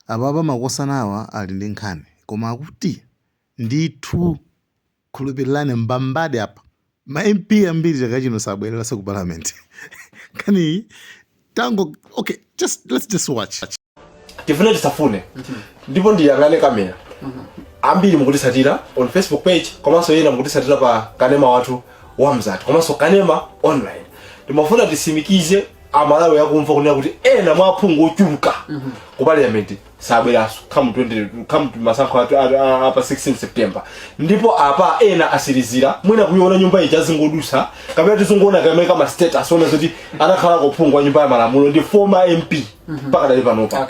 Apapa makosanawa ali ndi nkhani, koma akuti ndithu khulupirirani mbambadi apa ma MP ambiri chaka chino sabwereranso ku parliament. Nkhaniyi tango, okay, just let's just watch. Tifune tisafune, ndipo ndiyang'ane kamera, ambiri mukutisatira on Facebook page, komanso ena mukutisatira pa kanema wathu wa Mzati komanso kanema online. Ndimafuna tisimikize Amalawi akumva kunena kuti ena mwa aphungu ochuluka ku parliament sabweranso come 20, come masankho apa 16 September. Ndipo apa ena asirizira mwina kuiona nyumba ija zingodusa, kapena tizingoona kamene kama status ona zoti anakhala kuphungu wa nyumba ya malamulo ndi former MP mpaka dali panopa.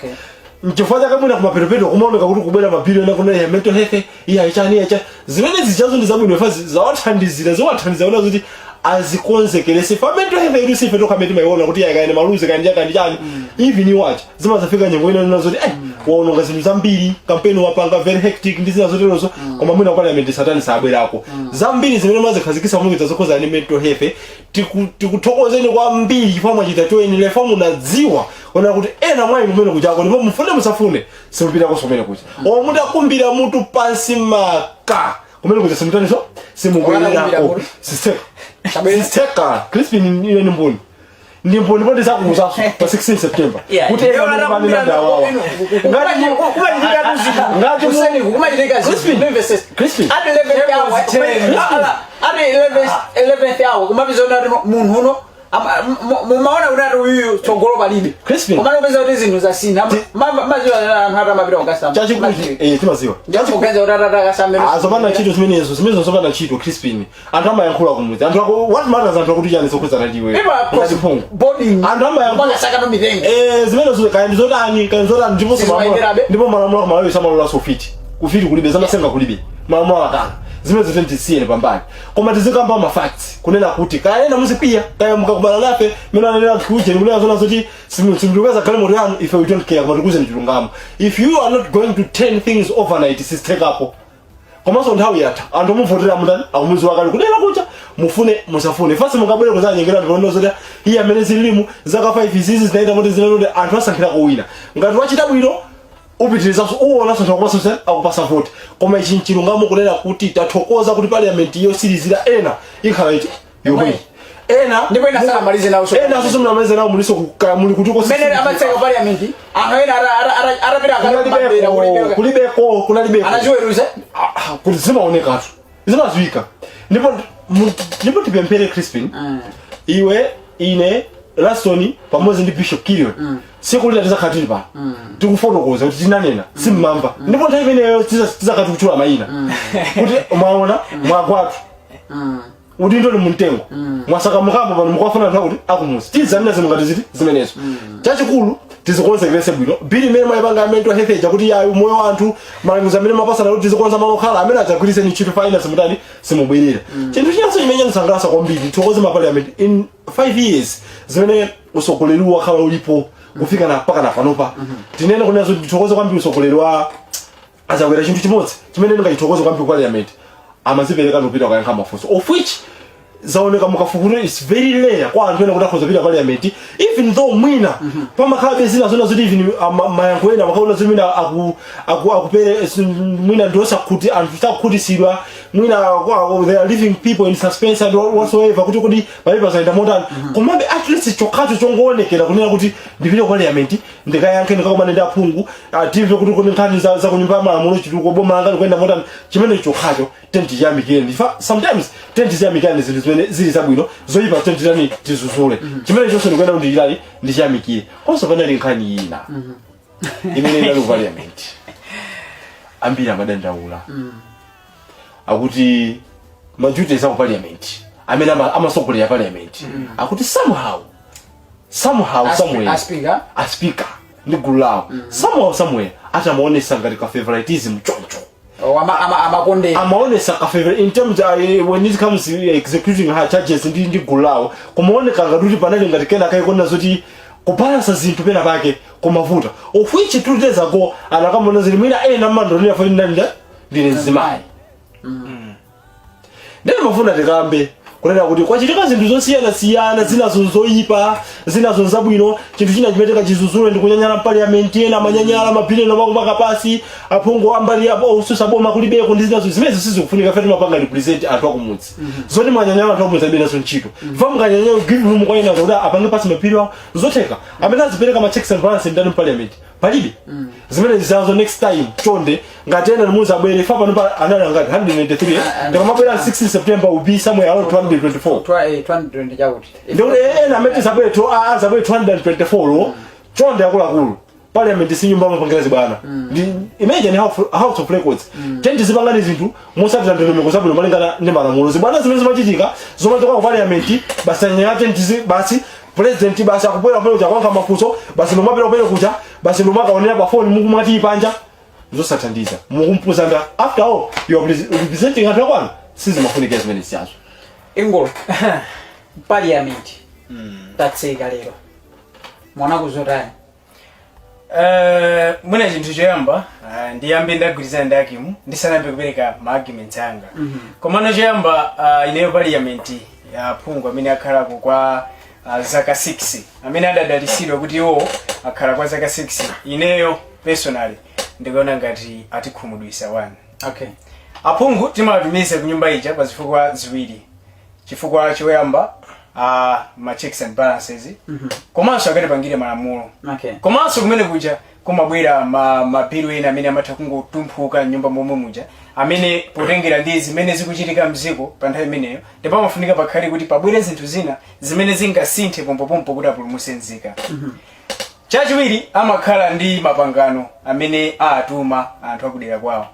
Nchifukwa chake mwina kumapetopeto kumaoneka kuti kubwera mabiliyoni akuna ya mental health, iya ichani, iya ichani. Zimene zichazo ndi zabwino, ifa zawathandizira, ziwathandiza kuona kuti azikonzekerese fa mental health yedu. Sife tokha timayiona kuti iya kaene maluzi kaene chani chani, even iwacha zimazafika nyengo ina nina zoti waononga zinthu zambiri, kampeni wapanga very hectic ndi zina zoterozo. Koma mwina parliament satani sabwerako. Zambiri zimene mazikhazikisa mulungu zokhuza ndi mental health, tikuthokozeni kwambiri chifukwa mwachita choyenera, chifukwa munadziwa ona kuti ena mwa inu kumene kuchako, ndipo mufune musafune simupitako kumene kucha, omwe mutakumbira mutu pansi maka kumene kucha simutaniso simubwererako. Wakakumbira mutu. Sisteka. Chabwino. Sisteka, Crispin, ine ndi mboni, ndi mboni, ndipo ndizakuuzaso pa 16 September kuti ena amene manena ndi awawa. Kumachitika. Crispin. Crispin. At 11th hour, at 11th hour kumapeza kuti munthu uno mumaona kuti ati uyuyu tsogolo palibe. Crispin. Komano upeza kuti zinthu zasintha. Maziwa anthu ati amapita kukasamba. Chachikulu, timaziwa. Kuganiza kuti atati akasambe. Ah, zopanda ntchito zimenezo, zimenezo zopanda ntchito, Crispin. Anthu amayankhula kumudzi, anthu ako, what matters anthu akuti chani zokhudzana ndiwe ngati phungu? Boarding. Anthu amayankhula. Makasaka mitengo. Zimenezo kaya ndizotani, kaya ndizotani, ndipo Sizimayenderabe. Ndipo malamulo akumalawi samalola sofiti kufiti kulibe, zamasenga kulibe, malamulo akana zimenezo. Tiyeni pambali, koma tizikamba ma facts kunena kuti kaya ena muzikwiya, kaya mukakumana nafe mene anenera kuje kunena zona zoti simukeza galimoto yanu, ife we don't care, koma tikuze chilungamo. If you are not going to turn things overnight, sistekapo. Komanso nthawi yatha, anthu omuvotera mundani akumuziwa kale kudera kucha, mufune musafune. Fasi mungabwere kuzanyengera anthu pano zoti iye amene zililimu zaka 5 izizi zinaita moti zinanoti anthu asankhira kuwina. Ngati wachita bwino upitirizanso, uwonanso anthu akupasa, akupasa voti. Koma ichi nchilungamo kunena kuti tathokoza kuti parliament yosirizira ena ikhala iti yomweyi ena. Ndipo ena sanamalize nawo. Ena so simunamalize nawo, muliso muli kutiko. Mmene amatseka parliament, anthu ena atapita akabera. Kulibeko, kulibeko, kunalibeko. Anachiweruza. Ah, kuti zimaonekatu, zimaziwika. Ndipo ndipo tipemphere, Crispin, iwe, ine, Laston pamodzi ndi Bishop Kilion, siku lina tizakhala tili pano tikufotokoza kuti tinanena simmamva. Ndipo nthawi imeneyo tizakhala tikutchula mayina kuti mwaona mwagwatu udindo ni mumtengo mwasaka mukambo pano mukwafuna anthu akuti akumuzi tizanena zinthu ngati ziti zimenezo. Chachikulu tizikonzekerese bwino bill imene mwayipanga mental health ija, kuti yayi moyo wa anthu, malangizo amene mapasana kuti tizikonza malo okhala amene adzagwiritse ntchito faina simutani simubwerera. Chinthu chinanso chimene chandisangalatsa kwambiri, tithokoze ma parliament in 5 years zimene usogoleri wakhala ulipo kufika na mpaka na panopa. Tinene kunena zoti tithokoze kwambiri usogoleri wa azakwera. Chinthu chimodzi chimene ndingachithokoze kwambiri ku parliament, amazipereka ndikupita kukayankha mafunso, of which zaoneka mukafukuto it's very rare kwa anthu ena kuti akhoza kupita parliament, even though mwina pamakhalabe zina zona zoti even mayankho ena makaona zoti mwina akupere mwina ndiosakuti anthu sakukhutisidwa, mwina they are leaving people in suspense and whatsoever kuti palibe zayenda motani. Komabe at least chokhacho chongoonekera kunena kuti ndipite ku parliament ndikayankhe, ndikakumane ndi aphungu, timve kuti nkhani za kunyumba ya malamulo, chitukuko, boma langa likuyenda motani, chimene chokhacho tentiyamikeni. Fa sometimes tentiyamikani zinthu zimene zili zabwino, zoyipa tentitani tizuzule. Chimene chonse ndikuyenda kuti ndilali ndichiyamikire. Konso panali nkhani ina imene inali ku parliament, ambiri amadandaula akuti ma duties aku parliament amene amasogolera parliament, akuti somehow, somehow, somewhere A speaker. A speaker ndi gulu lawo somehow, somewhere atamaonesa ngati ka favoritism choncho. Oh, amakondera. Amaonesa ka favor in terms when it comes to executing her charges ndi gulu lawo, kumaoneka ngati kuti panali ngati kena kaikona zoti kubalansa zinthu pena pake kumavuta, of which 2 days ago anakamona zili mwina ena mmandonera fo ndani ndine mzimayi. Ndine mafuna tikambe Kunena kuti kwachitika zinthu zosiyanasiyana, zinazo zoyipa, zinazo zabwino. Chinthu china chimene tikachizuzule ndi kunyanyala m'parliament. Ena amanyanyala mabiliyoni amakupaka pasi, aphungu ambali apo osusa boma kulibeko ndi zinazo zimene sizikufunika. Ife timapanga represent anthu akumudzi. Zoti mwanyanyala anthu akumudzi alibe nazo ntchito. Fa mukanyanyala, give room kwa ena kuti apange pasi mapiri awo, zotheka. Amene azipereka ma checks and balances ndani? Parliament palibe zimene zizazo. Next time chonde, ngati ena nimuza abwere fa pano pa anali angati? 193, eh? Ndikamabwera 16 September will be somewhere around 224. 220 chakuti. Ndikuti ena amene zabwere to azabwere 224 lo. Chonde akuluakulu, parliament si nyumba amapangira zibwana. Ndi imagine house of records. Tenti zipangani zinthu mosatira ndondomeko zabwino malingana ndi malamulo. Zibwana zimene zimachitika zomachoka ku parliament basi, anyanya tenti basi, president basi akubwera kumene kuja kwankha mafunso basi, nomapita kumene kuja basi, nomakaonera pa phone mukumati panja, zosathandiza. Mukumpuzanda, after all you are representing anthu akwanu. Sizimafunika zimene siyazo. Ingolo, parliament tatseka lero, mwana kuzotani? Mwina chinthu choyamba, ndiyambe ndagwirizana ndi Akimu ndisanayambe kupereka ma arguments anga. Komano choyamba, ineyo parliament, aphungu amene akhalako kwa zaka 6, amene adadalitsidwa kuti iwo akhala kwa zaka 6, ineyo personally ndikuona ngati atikhumudwisa one. Aphungu timawatumiza ku nyumba ija pa zifukwa ziwiri. Chifukwa choyamba, ma checks and balances, komanso akatipangire malamulo. Komanso kumene kuja kumabwera mabilu ena amene amatha kungotumphuka mnyumba momwe muja, amene potengera ndi zimene zikuchitika mziko pa nthawi imeneyo, ndipo amafunika pakhale kuti pabwere zinthu zina zimene zingasinthe pompopompo kuti apulumutse nzika. Chachiwiri, amakhala ndi mapangano amene aatuma anthu akudera kwawo,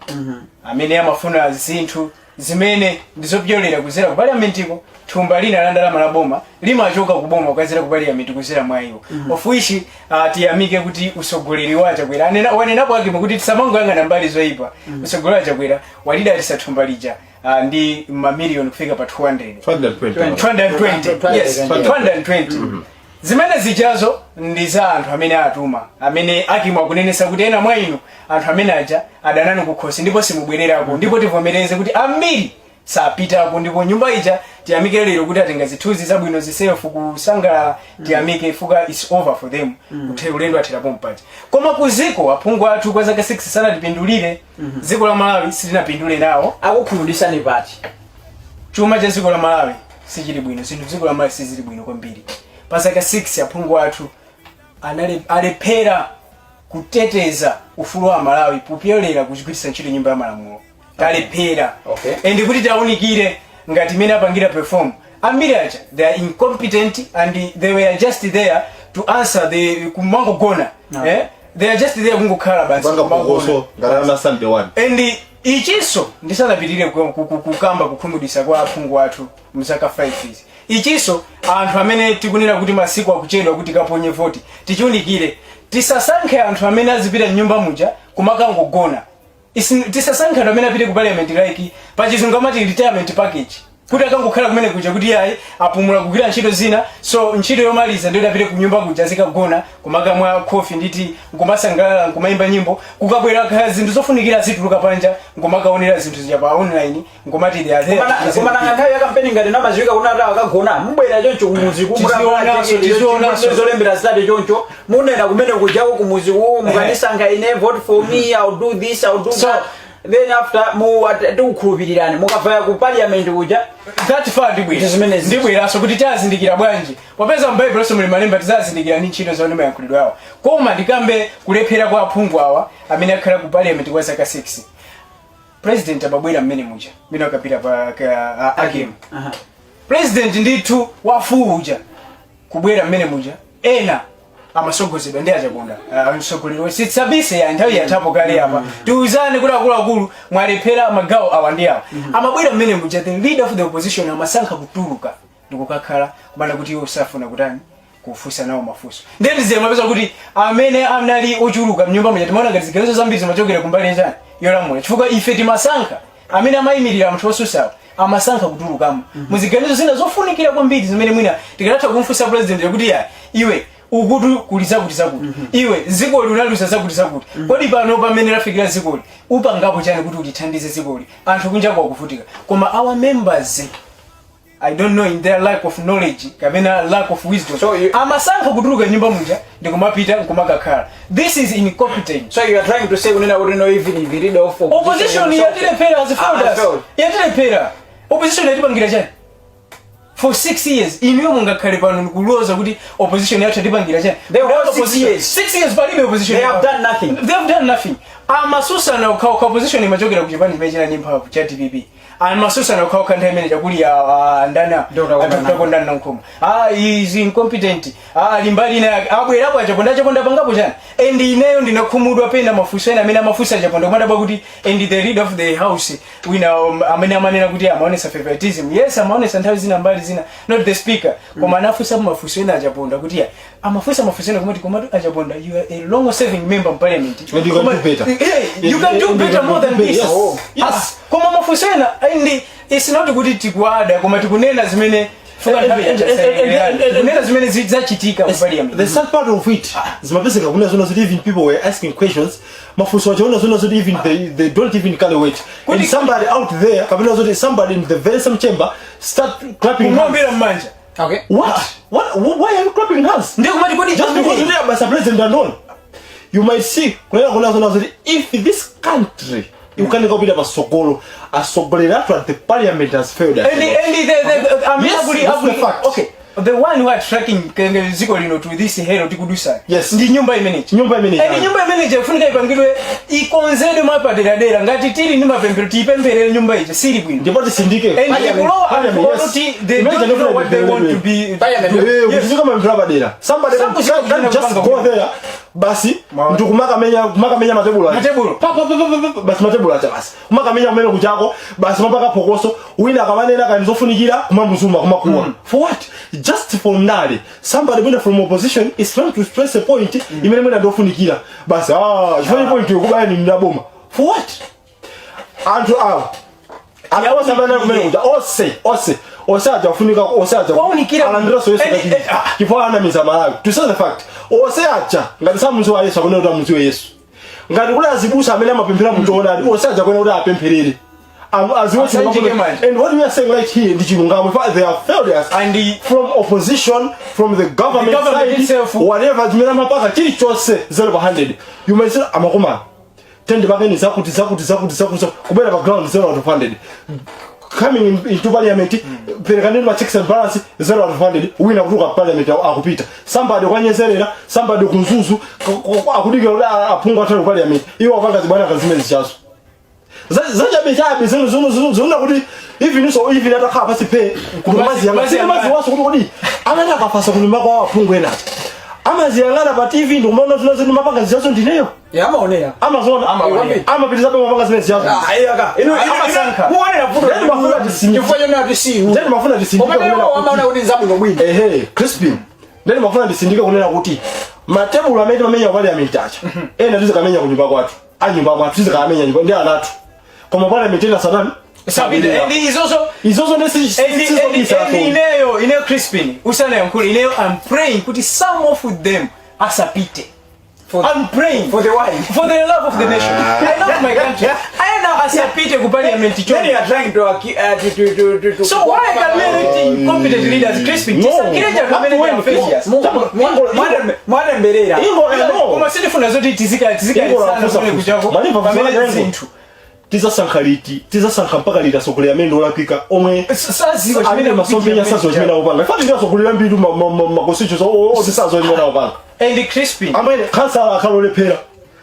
amene amafuna zinthu zimene ndizopyolera kuzera ku parliamentiko. Thumba lina la ndalama la boma limachoka ku boma kukazera ku parliament kuzera mwa iwo, of which tiyamike kuti usogoleri wa Chakwera wanenapo Akimu kuti tisamangoyang'ana mbali zoyipa. Usogoleri wa Chakwera walidalitsa thumba lija ndi mamiliyoni kufika pa 200. 220. 220, yes. 220 zimene zijazo ndi za anthu amene atuma, amene Akimu akunenesa kuti ena mwa inu anthu amene aja adanani kukhosi ndipo simubwererako. Ndipo tivomereze kuti ambiri sapitako. Ndipo nyumba ija, tiyamike lero kuti atenga zithunzi zabwino, zisefu, kusangalala. Tiyamike fuka it's over for them, kuthe ulendo atherapo mpaja. Koma kuziko aphungu athu kwa zaka 6 sanatipindulire. Dziko la Malawi silinapindule nawo. Akukhumudwisani pati? Chuma cha dziko la Malawi sichili bwino. Zinthu dziko la Malawi sizili bwino kwambiri. Pa zaka 6 aphungu athu alephera kuteteza ufulu wa Malawi popyolera kugwiritsa ntchito nyumba ya malamulo. Talephera. And kuti taunikire ngati imene apangira perform ambiri aja, they are incompetent and they were just there to answer the kumangogona. Eh? They are just there kungokhala basi, panga kumangogona. phokoso ngati ana Sunday one. And ichinso ndisanapitirire kukamba kukhumudwisa kwa aphungu athu mzaka 5 izi, ichinso anthu amene tikunena kuti masiku akuchedwa kuti kaponye voti, tichiunikire. Tisasankhe anthu amene azipita mnyumba muja kumakangogona. Tisasankhe anthu amene apite ku parliament like pachizungu amati retirement package, kuti akangokhala kumene kuja kuti ayi, apumula kugwira ntchito zina, so ntchito yomaliza ndiyo apite ku nyumba kuja azikagona, kumakamwa khofi nditi, nkumasangalala, nkumayimba nyimbo. Kukabwera kaya zinthu zofunikira zituluka panja nkumakaonera zinthu zija pa online, nkumati they are there. Koma nanga nthawi ya kampeni ngati namaziwika kuti ati akagona, mubwera choncho kumuzi? Tizionanso, tizionanso. Zolembera zitati choncho, munena kumene kujako kumuzi ku, "Mukandisankha ine, vote for me, I'll do this, I'll do that." Then after mu tikukhulupirirani, mukavaya ku parliament kuja That far ndibwera. Ndi zimenezi. Ndibweranso kuti tazindikira bwanji, popeza m'Baibulo muli malemba, tizazindikira ndi ntchito zawo ndi mayankhulidwe awo. Koma ndikambe kulephera kwa aphungu awa amene akhala ku parliament kwa zaka 6. President amabwera mmene muja, mmene akapita pa Akim. President ndithu wafuwu uja kubwera mmene muja, ena amasogozedwa ndi achakonda mtsogoleri. Sitsabise ya nthawi yathapo kale apa, tiuzane kuti akuluakulu mwalephera magawo awa ndi awa. Amabwera mmene muja, the leader of the opposition amasankha kutuluka ndikukakhala kumana kuti iwo safuna kutani, kufunsa nawo mafunso. Ndiye mapeza kuti amene anali ochuluka mnyumba muja, timaona ngati ziganizo zambiri zimachokera kumbali yachani, yolamula, chifukwa ife timasankha amene amayimirira anthu osusawo amasankha kutulukamo muziganizo zina zofunikira kwambiri zimene mwina tikanatha kumfunsa president kuti, "Ya iwe, ukuti kuli zakuti zakuti, iwe dzikoli unalusa zakuti zakuti, kodi pano pamene lafikira dzikoli upangapo chani kuti ulithandize dzikoli? Anthu kunja kwakuvutika." Koma our members I don't know, in their lack of knowledge kapena lack of wisdom, So amasankha kutuluka nyumba muja ndikumapita nkumakakhala. This is incompetent. So you are trying to say kunena kuti no, even the leader of Opposition yatilephera, has failed Ah, us. failed. Yatilephera. Opposition yatipangira chani for 6 years? Inuyo mungakhale pano ndikuloza kuti opposition yathu yatipangira chani? The whole Without 6 opposition- years. 6 years palibe opposition. They have done nothing. They have done nothing. Amasusana okhaokha. Opposition imachokera ku chipani chimene chinali mphamvu cha DPP. Amasusana okhaokha nthawi imene chakuli ndana. Dr. Kondani. Dr. Kondani Nankhumwa, ah, is incompetent. Ah, limbali ina yake abwerapo achaponda. Achaponda pangapo chani? And ineyo ndinakhumudwa pena mafunso ena amene amafunsa achaponda, kumadabwa kuti and the leader of the house wina amene amanena kuti amaonesa favoritism, yes, amaonesa nthawi zina, mbali zina, not the speaker, koma anafunsa mafunso ena achaponda kuti ya amafunsa mafunso ena kumati, komatu achaponda, you are a long serving member in parliament. And you can do better. Yeah, you can do And you better can more do than better. this. Yes. Oh. Yes. Ah, koma mafunso ena, and it's not kuti tikuada, koma tikunena zimene kunena zimene zachitika ku parliament. The sad part of it, zimapezeka kuna zona zoti even people were asking questions, mafunso achaona zona zoti even they don't even carry weight, and somebody out there, kapena zoti somebody in the very same chamber start clapping hands. Kumwombera mmanja. What, why are you clapping hands? Ndiye kumati kodi Just because today Mr. President alone, you might see kunena kuna zona zoti if this country ikukanika kupita pasogolo, asogoleri athu at the parliament has failed us. And the I mean, Yes, that's the fact. Okay, the one who are tracking kenge ziko lino to this hell tikudusa ndi nyumba imeneyi. Nyumba imeneyi. And nyumba imeneyi ifunika ipangidwe, ikonzedwe mwapaderadera. Ngati tili ndi mapemphero, tiyipempherere nyumba iji, sili bwino. Ndipo tisindike. And ikulowa anthu Parliament, yes. oti they Imagine don't know what they want to be. Parliament. Eh, kuchitika mapemphero apadera, somebody can just go there basi ndikumakamenya, kumakamenya matebulo aja. Matebulo. Pa, pa, pa, pa, pa, pa, basi matebulo aja, basi kumakamenya kumene kuchako, basi mapaka phokoso. Wina akamanena kani zofunikira, kumamuzuma, kumakuwa. For what? Just for ndale. Somebody mwina from opposition is trying to stress a point imene mwina ndofunikira, basi, ah, chifukwa point yokubaya ni mnaboma. For what? Anthu awa, anthu onse amene kumene kuja, onse, onse, onse aja kufunika, onse aja Waunikira. alandiranso Yesu kachiri, chifukwa anamiza Malawi. To say the fact, onse aja ngati samudziwa Yesu, akunena kuti amudziwe Yesu. Ngati kuli azibusa amene amapemphera muchoonadi, onse aja kuena kuti apempherere, aziwe Asanjike chilungamo. manja. And what we are saying right here ndi chilungamo. In fact, they have failed us from opposition, from the government, The government side, itself. Whatever zimene amapaka, chilichonse 0 pa 100. You may say amakomana tende pakeni zakuti, zakuti, zakuti, zakuti, kubera pa ground 0 out of 100. Coming into parliament, perekaneni ma checks and balance, 0 out of 100. Wina kutuka parliament akupita, somebody kwanyezerera, somebody kunzuzu akudikira kuti aphungu athu ku parliament iwo apanga zibwana kazimene zichazo zachabe chabe zino zino zino zino kuti even so, even atakhala pasi pe kumaziyang'ana, maziwaso kuti kodi amene akafasa kunyumba kwawo aphungu enacha amaziyang'ana pa TV ndikumaona zino zino mapanga zichazo ndineyo? Yamaonera. Amazona. Amaonera. Amapitirizabe mapanga zimene zichazo. Ayaka ino. Amasankha. Muonera vuto. Then mafuna tisindike. Chifukwa chonena kuti si inu. Then mafuna tisindike Koma kunena lero amaona kuti nzabwino bwino. Ehe, Crispin, then mafuna ndisindike kunena kuti matebulo amene timamenya ku parliament acha, ena tizikamenya kunyumba kwathu, anyumba mwathu tizikamenya nyumba ndi anathu, koma parliament ena satani. Sabita, and izozo Izozo ndi and ineyo, Crispin, usanayankhule, ineyo I'm praying kuti some of them asapite. I'm praying For the why? For the love of the nation. I love my country. Ena asapite ku parliament Then chonde. you are trying to to So why can we elect incompetent leaders, Crispin? No. Tisankire anthu amene they are failures. Mwatemberera. Koma sitifuna zoti tizika Ingo sana rafusa kule fusa. kuchako Malimba pamene fusa zinthu tizasankha liti? Tizasankha mpaka liti atsogoleri amene ndiolakwika, omwe saziwa amene chimene masomphenya, saziwa chimene akupanga? Ifati ndi atsogoleri ambiri ma constituencies oti saziwa chimene akupanga. And Crispin, Amene kansala akhala olephera,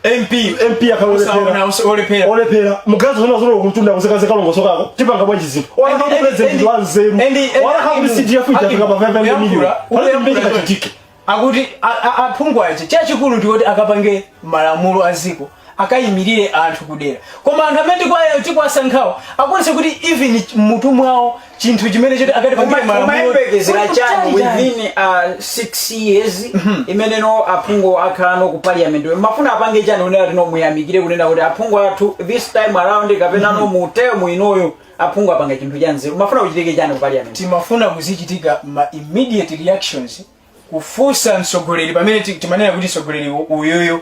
MP, MP akhala olephera. usaona olephera. Olephera mugazo zona zona kumtunda kuzekazeka kako tipanga bwanji zinthu? Wanakhala president wa nzeru, wanakhala kuti CDF itafika pa 500 million, palibe mbiri kachitike. Akuti aphungu aja chachikulu ndikuti akapange malamulo a ziko, akayimirire anthu kudera, koma anthu amene tikwasankhawo akuonesa kuti even mmutu mwawo chinthu chimene choti akatipangire malamulo Umayembekezera Kuti chani chani? within 6 years imene no aphungu akhala no ku parliament? Mafuna apange chani kunena kuti no, muyamikire kunena kuti aphungu athu this time around, kapena no mu term inoyo aphungu apanga chinthu cha nzeru? Mafuna kuchitike chani ku parliament? Timafuna kuzichitika ma immediate reactions, kufunsa mtsogoleri pamene timanena kuti mtsogoleri uyuyu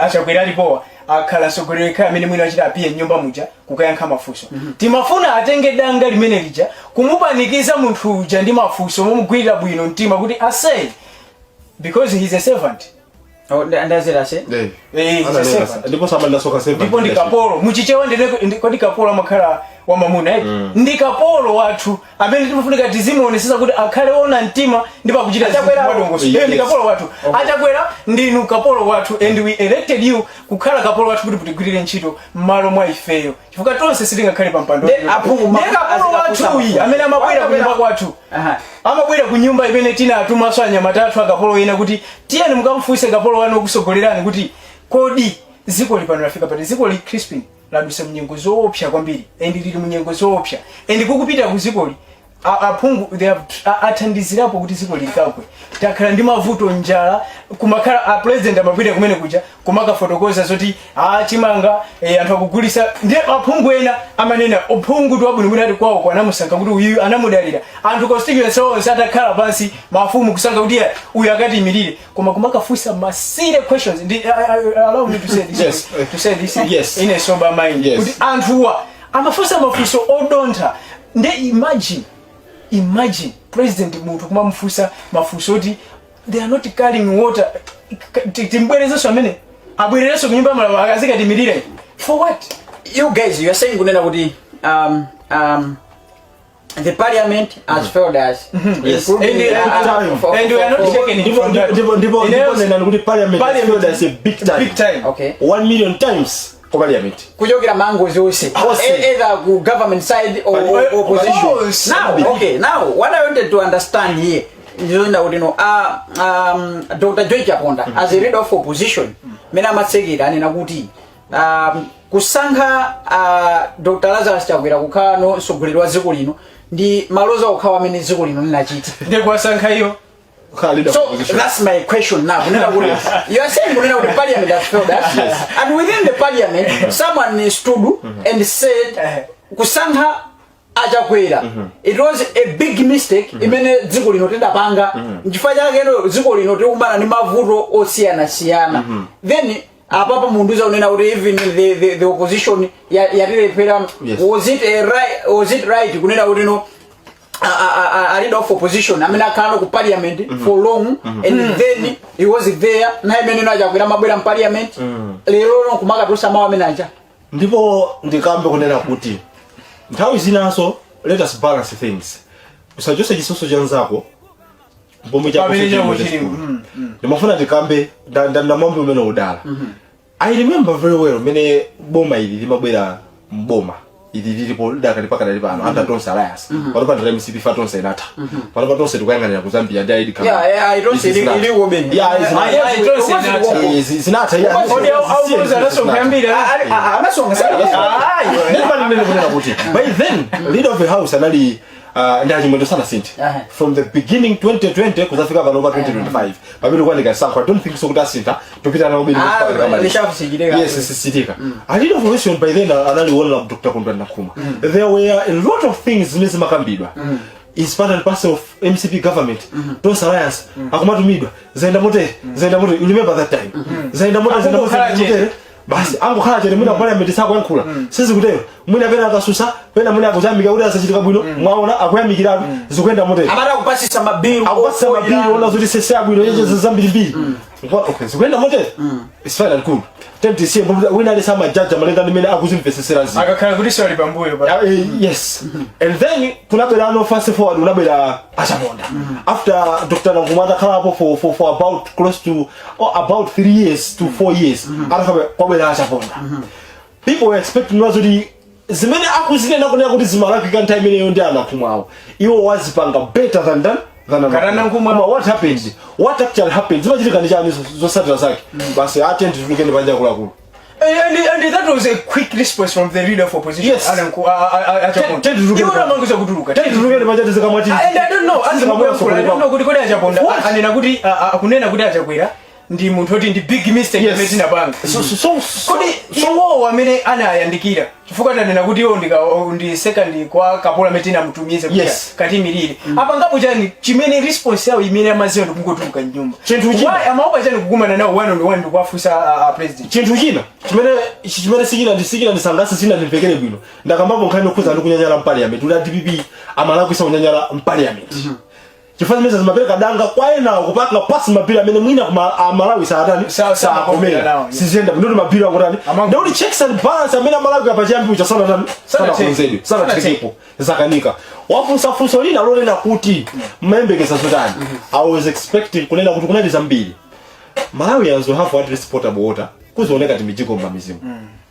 achakwera alipowa. Akhala mtsogoleri khala amene mwina achita apiye mnyumba muja kukayankha mafunso. Timafuna atenge danga limene lija kumupanikiza munthu uja ndi mafunso momugwirira bwino mtima kuti asay, because he's a servant. Oh, ndazera se. Eh, he's a servant. Ndipo samandasoka servant. Ndipo ndi kapolo muchichewa. Kodi kapolo amakhala wamamuna, eti? Ndi kapolo wathu amene timafunika tizimuonesesa kuti akhale ona mtima ndipo akuchita zinthu mwadongosolo. Ndi kapolo wathu. Achakwera, ndinu kapolo wathu and we elected you kukhala kapolo wathu kuti mutigwirire ntchito m'malo mwa ifeyo, chifukwa tonse sitingakhale pa mpando. Ndi aphungu Ndiye kapolo azikafunsa wathuyi mafunso. amene amabwera kunyumba kwathu, amabwera ku nyumba imene tinatumaso anyamata athu, akapolo ena, kuti tiyeni mukamfunse kapolo wanu okusogolerani kuti kodi dziko lipano lafika pati. Dziko li, Crispin, ladusa mnyengo zoopsa kwambiri and lili munyengo zoopsa and kukupita ku dzikoli aphungu they have athandizirapo kuti dziko likagwe. Takhala ndi mavuto, njala, kumakhala a president amapita kumene kuja kumakafotokoza zoti a chimanga, anthu akugulisa. Ndiye aphungu ena amanena uphungu wabwino ati kwawo anamusankha kuti uyu anamudalira anthu, constituency onse atakhala pansi, mafumu kusankha kuti iye uyu akatiyimirire, koma kumakafunsa ma silly questions. Ndi allow me to say this, to say this in a sober mind, kuti anthuwa amafunsa mafunso odontha. Nde imagine president, munthu kumamufunsa mafunso oti they are not carrying water. Timbwerezenso amene abwererenso kunyumba malamulo akazikatimirire for what? You guys, you are saying kunena kuti the parliament has failed us, including And, and we are not shaken Ndipo from that. ndipo ndipo ndipo nenani kuti parliament has Parliament- failed us a big time. Big time. 1 million times ku parliament. Kuchokera mangozi onse. Onse. Either ku government side or opposition. Onse. Now, okay, now what I wanted to understand here ndizoenda kuti no, Dr Joy Chaponda, as a leader of opposition, mene amatsekera anena kuti kusankha Dr Lazarus Chakwera kukhala no mtsogoleri wa dziko lino ndi maloza okhawo amene dziko lino linachita. Ndiye kuwasankha iyo. Kukhala leader So of opposition. that's my question now. Kunena kuti you are saying kunena kuti parliament has failed us, and within the parliament someone stood and said kusankha achakwera it was a big mistake imene dziko lino tidapanga, nchifukwa chake no dziko lino tikukumana ndi mavuto osiyanasiyana. Then apapa munthu zakunena kuti even the opposition yatilephera. Was it right kunena kuti no, a leader of opposition amene akhala ku parliament for long and then he was there naye imene achakwera mabwera mu parliament lero no kumakatulutsa mawu amene aja? Ndipo ndikambe kunena kuti nthawi zinanso let us balance things. Usachose chisoso cha nzako pomwe chako Pamene chili chako chikulu. chili, Ndimafuna ndikambe ndamwambi umene udala. I remember very well mene boma ili limabwera mboma ili lilipo lidakali pakadali pano under Tonse Alliance. Pano pa MCP fa Tonse inatha. Pano pa Tonse tikuyang'anira ku Zambia ndi ID card. Yeah, Tonse ili beni. Yeah, Ayi, Tonse inatha. Zinatha, yeah. Kodi auza anasonkha ambiri? Anasonga. Ndimene kunena kuti by then leader of the house anali ndi achimwendo sana sinthe from the beginning 2020 kuzafika pano pa 2025 pamene kuoneka sankho. I don't think so kuti asintha tupita nawo bini. Ah, lishafusichitika. Yes, sisichitika. A leader of opposition by then anali Honorable Dr. Kondwani Nankhumwa. There were a lot of things zimene zimakambidwa is part and parcel of MCP government, Tonse Alliance, akumatumidwa zaenda motere, zaenda motere. You remember that time, zaenda motere, zaenda motere, Angokhala zaenda motere. Basi angokhala chete, mwina parliament sakuyankhula, sizikutero. Mwina pena akasusa, pena mwina akuyamika kuti asachitika bwino, mwaona akuyamikiratu zikuyenda motere. Amati akupasisa mabilu. Akupasisa mabilu, ona zoti sese abwino yeche zambirimbiri. Okay, zikuyenda motere, it's fine and good. Tentisiye wina alese amajaja malinga ndi mmene akuzimvesesera zinthu. Akakhala kuti sali pambuyo pa Yes, and then kunabwera no, fast forward, kunabwera achaponda after Dr. Nankhumwa atakhalapo for about close to, oh, about 3 years to 4 years atakhala, kwabwera achaponda. People were expecting kuti zimene akuzinena kunena kuti zimalakwika nthawi imeneyo ndi anankhumwawo, iwo wazipanga better than Kata Nankhumwa. Koma what happened, what actually happened, zimachitika ndi chani zotsatira zake? Basi, atenti tulukeni panja akuluakulu. And that was a quick response from the leader of opposition. Yes. Alan Achaponda. Tenti Iwo amanguza kutuluka. Tenti panja tizikamwati. And I don't know, I don't know kuti kodi achaponda What? anena kuti akunena kuti achakwera Ndi munthu oti ndi big mistake imene tinapanga. So Kodi iwowo amene anayandikira, chifukwa tanena kuti iwo ndi second kwa kapolo amene tinamutumiza kuti katimirire, apangapo chani chimene response yawo imene amaziwa ndikungotuluka mnyumba? Chinthu china. Why amaopa chani kukumana nawo one on one ndikuwafunsa president? Chinthu china chimene sichina ndisangalatse, sina ndimvekere bwino, ndakambapo nkhani yokhuza ndi kunyanyala mparliament, kuti a DPP amalakwisa kunyanyala mparliament, chifukwa zimene zimapereka danga kwa enawo kupanga pass mabili amene mwina kuma Amalawi saatani, sakomera nawo, yeah. Siziyenda bwino kuti mabili akutani. Ndikuti checks and balance amene Amalawi apachiyambi ucha sanatani, sanakonzedwe, sanathekepo, zakanika. Wafunsa funso lina lonena kuti mmayembekeza zotani. I was expecting kunena kuti kunali zambiri. Malawians will have at least potable water, kuzioneka timijigo m'mamizimu.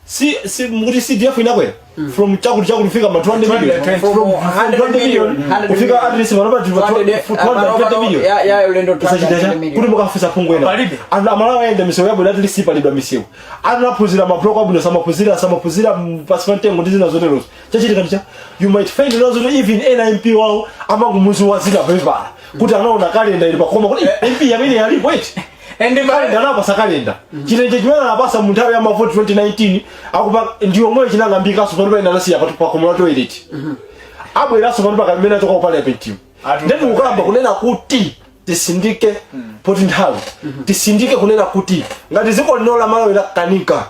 Si mukuti CDF inakwera from chakuti chakuti kufika ma 200 million. 220. From 100 100 million million, kufika at least panopa 220 million. Ya ulendo Usachita 220 cha million. kuti mukafunsa phungu ena. Palibe. Anthu Amalawi ayenda misewu yabwino, at least palidwa misewu, anthu anaphunzira mabloko abwino, samaphunzira pasi pa mtengo ndi zina zoterozo. Chachitika ndicha you might find nazo kuti even ena MP wawo amangumuziwa zina pepala kuti anaona kalenda ili pakoma kuti MP amene alipo eti And kalenda anapasa, kalenda chitenje chimene anapasa mu nthawi ya mavoti 2019 akupa ndiyo chinang'ambikaso pano paina anasiya pakomo la toilet, abweranso pano pakamene achoka ku parliament. Ndeti kukamba kunena kuti tisindike poti nthawi, tisindike kunena kuti ngati dziko lino la Malawi lakanika,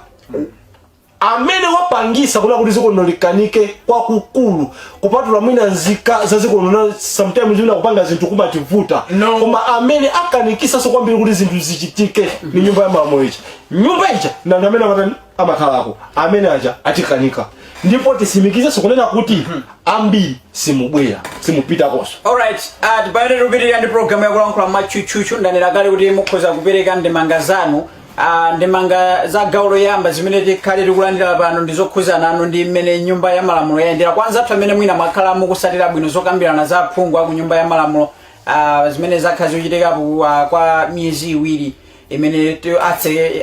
amene wapangisa kuna kuti dziko lino likanike kwakukulu, kupatula mwina nzika za dziko lino, sometimes mwina kupanga zinthu kumativuta, No. koma amene akanikisanso kwambiri kuti zinthu zichitike ni nyumba ya malamulo icha. Nyumba ija ndi anthu amene amatani, amakhalako, amene aja atikanika. Ndipo tisimikizenso kunena kuti ambiri simubwera, simupitakonso. Alright, tipayene tikupitirira ndi programu yakulankhula matchutchutchu. Ndanena kale kuti mukhoza kupereka ndemanga zanu. Ndemanga za gawo loyamba zimene tikhale tikulandira pano ndi zokhuzana nanu ndi mmene nyumba ya malamulo yayendera. Kwa anzathu amene mwina mwakhala mukusatira bwino zokambirana za aphungu aku nyumba ya malamulo, zimene zakhala zikuchitikapo kwa miyezi 2 imene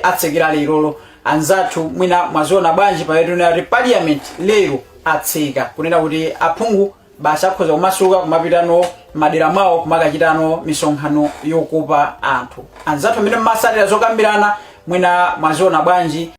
atsekera lerolo, anzathu mwina mwaziona bwanji? Pamene kuti parliament lero atseka, kunena kuti aphungu basi akhoza kumasuka kumapitano madera mwawo kumakachitano misonkhano yokopa anthu. Anzathu amene mmasatira zokambirana, mwina mwaziona bwanji?